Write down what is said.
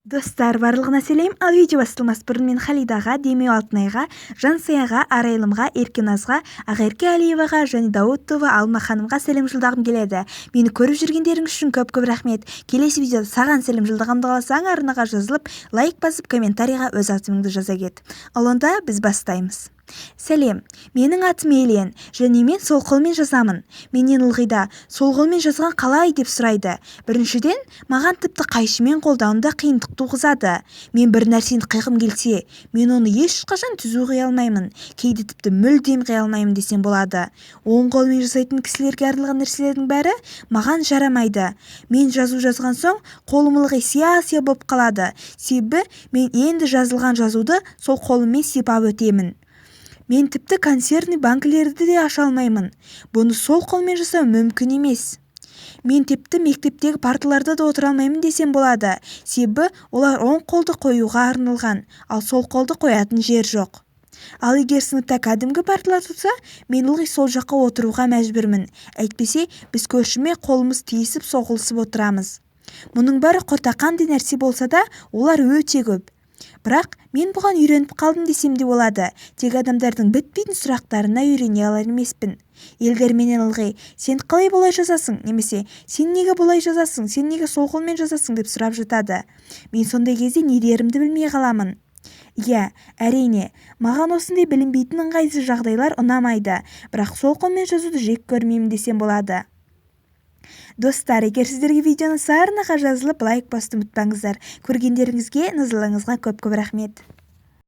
Достар, барлығына сәлем! Ал видео басталмас бұрын мен Халидаға, Демеу Алтынайға, Жансаяға, Арайлымға, Еркеназға, Ақерке Әлиеваға және Дауытова Алма ханымға сәлем жолдағым келеді. Мені көріп жүргендеріңіз үшін көп-көп рахмет. Келесі видеода саған сәлем жолдағанымды қаласаң, арнаға жазылып, лайк басып, комментарийға өз атыңды жаза кет. Ал онда біз бастаймыз. Сәлем, менің атым Елен және мен сол қолмен жазамын. Менен ылғи да сол қолмен жазған қалай деп сұрайды. Біріншіден, маған тіпті қайшымен қолдану да қиындық туғызады. Мен бір нәрсені қиғым келсе, мен оны ешқашан түзу қия алмаймын. Кейде тіпті мүлдем қия алмаймын десем болады. Оң қолмен жасайтын кісілерге арналған нәрселердің бәрі маған жарамайды. Мен жазу жазған соң қолым ылғи сия-сия болып қалады. Себебі мен енді жазылған жазуды сол қолыммен сипап өтемін. Мен тіпті консервный банкілерді де аша алмаймын. Бұны сол қолмен жасау мүмкін емес. Мен тіпті мектептегі парталарда да отыра алмаймын десем болады. Себебі олар оң қолды қоюға арналған, ал сол қолды қоятын жер жоқ. Ал егер сыныпта кәдімгі парталар тұрса, мен ылғи сол жаққа отыруға мәжбүрмін. Әйтпесе, біз көршіме қолымыз тиісіп соғылысып отырамыз. Мұның бәрі құртақандай нәрсе болса да, олар өте көп. Бірақ мен бұған үйреніп қалдым десем де болады. Тек адамдардың бітпейтін сұрақтарына үйрене алар емеспін. Елдер менен ылғи, сен қалай бұлай жазасың, немесе сен неге бұлай жазасың, сен неге сол қолмен жазасың деп сұрап жатады. Мен сондай кезде не дерімді білмей қаламын. Иә, әрине, маған осындай білінбейтін ыңғайсыз жағдайлар ұнамайды, бірақ сол қолмен жазуды жек көрмеймін десем болады. Достар, егер сіздерге видеоны ұнаса, арнаға жазылып, лайк басуды ұмытпаңыздар. Көргендеріңізге, назарларыңызға көп-көп рахмет.